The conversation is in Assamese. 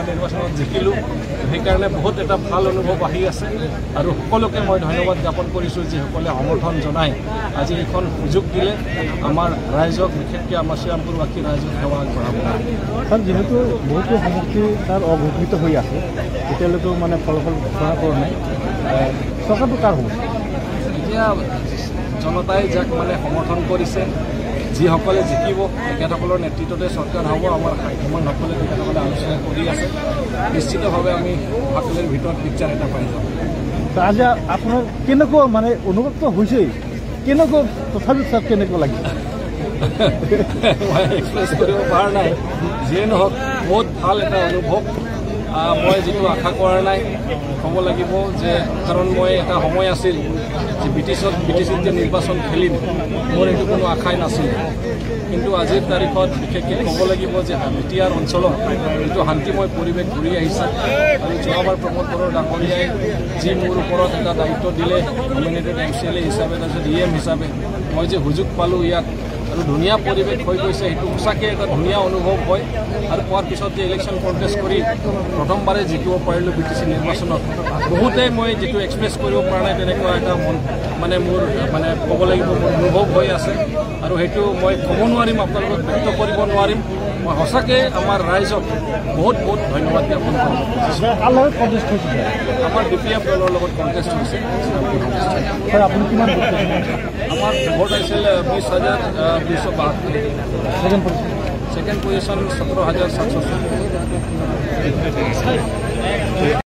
নিৰ্বাচনত জিকিলোঁ, সেইকাৰণে বহুত এটা ভাল অনুভৱ আহি আছে। আৰু সকলোকে মই ধন্যবাদ জ্ঞাপন কৰিছোঁ যিসকলে সমৰ্থন জনাই আজি এইখন সুযোগ দিলে আমাৰ ৰাইজক, বিশেষকৈ আমাৰ শ্ৰীৰামপুৰবাসী ৰাইজক সেৱা আগবঢ়াব। ছাৰ, যিহেতু বহুতো সমষ্টি তাৰ অঘোষিত হৈ আছে, এতিয়ালৈকেও মানে ফলাফল ঘোষণা কৰা নাই, চৰকাৰটো কাৰ হ'ব? এতিয়া জনতাই যাক মানে সমৰ্থন কৰিছে, যিসকলে জিকিব তেখেতসকলৰ নেতৃত্বতে চৰকাৰ হ'ব। আমাৰ হাইকমাণ্ডসকলে তেখেতসকলে আলোচনা কৰি আছে, নিশ্চিতভাৱে আমি অহাকালিৰ ভিতৰত পিকচাৰ এটা পাই যাম। আজি আপোনাৰ কেনেকুৱা মানে অনুভৱটো হৈছেই কেনেকুৱা, তথাপি ছাৰ কেনেকুৱা লাগিছে? মই এক্সপ্ৰেছ কৰিব পৰা নাই, যিয়ে নহওক বহুত ভাল এটা অনুভৱ। মই যিটো আশা কৰা নাই ক'ব লাগিব যে, কাৰণ মই এটা সময় আছিল যে বি টি চিত যে নিৰ্বাচন খেলিম মোৰ এইটো কোনো আশাই নাছিল। কিন্তু আজিৰ তাৰিখত বিশেষকৈ ক'ব লাগিব যে বি টি আৰ অঞ্চলত যিটো শান্তিময় পৰিৱেশ ঘূৰি আহিছে আৰু যোৱাবাৰ প্ৰমোদ বড়ো ডাঙৰীয়াই যি মোৰ ওপৰত এটা দায়িত্ব দিলে নমিনেটেড এম চি এল এ হিচাপে, তাৰপিছত ই এম হিচাপে মই যে সুযোগ পালোঁ ইয়াত আৰু ধুনীয়া পৰিৱেশ হৈ গৈছে, সেইটো সঁচাকৈ এটা ধুনীয়া অনুভৱ হয়। আৰু পোৱাৰ পিছত যে ইলেকশ্যন কণ্টেষ্ট কৰি প্ৰথমবাৰে জিকিব পাৰিলোঁ বি টি চি নিৰ্বাচনত, বহুতেই মই যিটো এক্সপ্ৰেছ কৰিব পৰা নাই তেনেকুৱা এটা মন মানে মোৰ মানে ক'ব লাগিব মোৰ অনুভৱ হৈ আছে আৰু সেইটো মই ক'ব নোৱাৰিম, আপোনালোকক ব্যক্ত কৰিব নোৱাৰিম। মই সঁচাকৈ আমাৰ ৰাইজক বহুত বহুত ধন্যবাদ জ্ঞাপন কৰিব খুজিছোঁ। কাৰ লগত কণ্টেষ্ট হৈছে? আমাৰ বি পি এফ দলৰ লগত কণ্টেষ্ট হৈছে। ছাৰ, আপুনি কিমান ভোট পাইছে? আমাৰ ভোট আছিল 20,272। Second position? Second position 17,770।